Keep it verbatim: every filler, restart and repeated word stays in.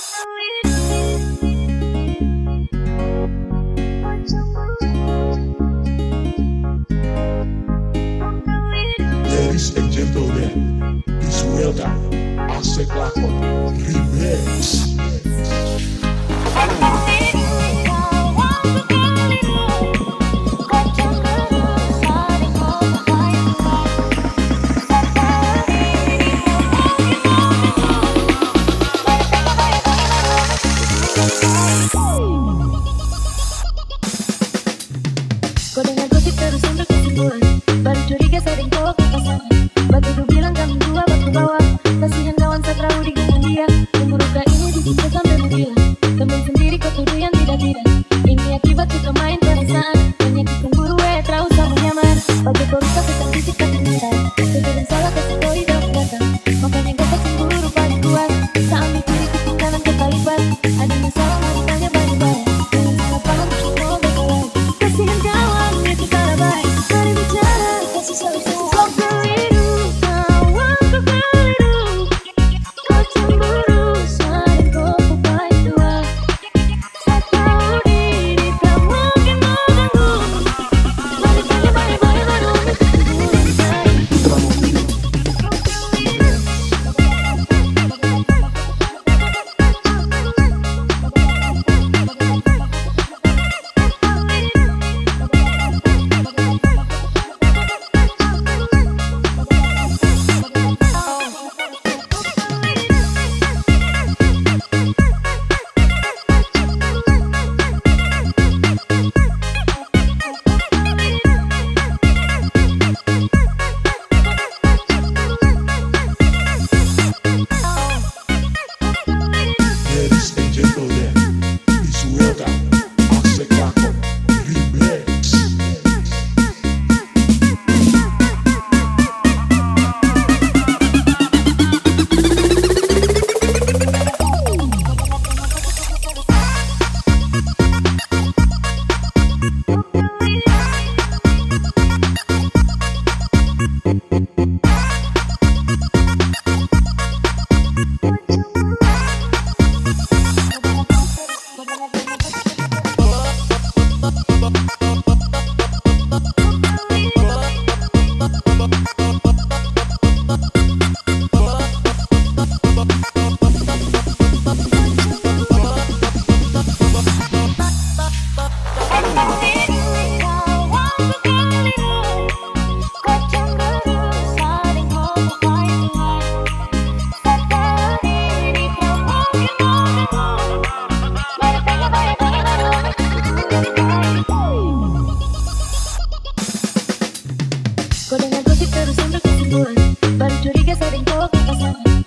Ladies and gentlemen, please welcome Asep Lakon Remix. Ko dengar gosip terus sampe kesimpulan, baru curiga sa deng kau ke pasangan. Batudu bilang kami dua baku bawa, kasihan kawan sa trauma di gunung dia. Cemburu ka ini bikin ko sampe menghilang, teman sendiri ko tuduh yang tidak-tidak. Ini akibat suka main perasaan, menyakiti cemburu, eh, terus sa menyamar. Batu ko rusak bukan fisik tapi mental, sekedar salah kasih kori dalam datang. Makanya gata cemburu paling kuat. Sa ambil kiri, kuping kanan, kepalipat. Ada masalah mau ditanya baru-baru. Jangan salah paham, bikin kau berkelahi. Kasihan kawan, itu cara baik. Mari bicara, kasih solusi. Waktu hidup, waktu hidup. Kau cemburu, sayang, kau kupai tua. Ladies and gentlemen, please welcome Asek Lakon Remix. Ko dengar gosip terus sampe kesimpulan, baru curiga sa deng kau ke pasangan.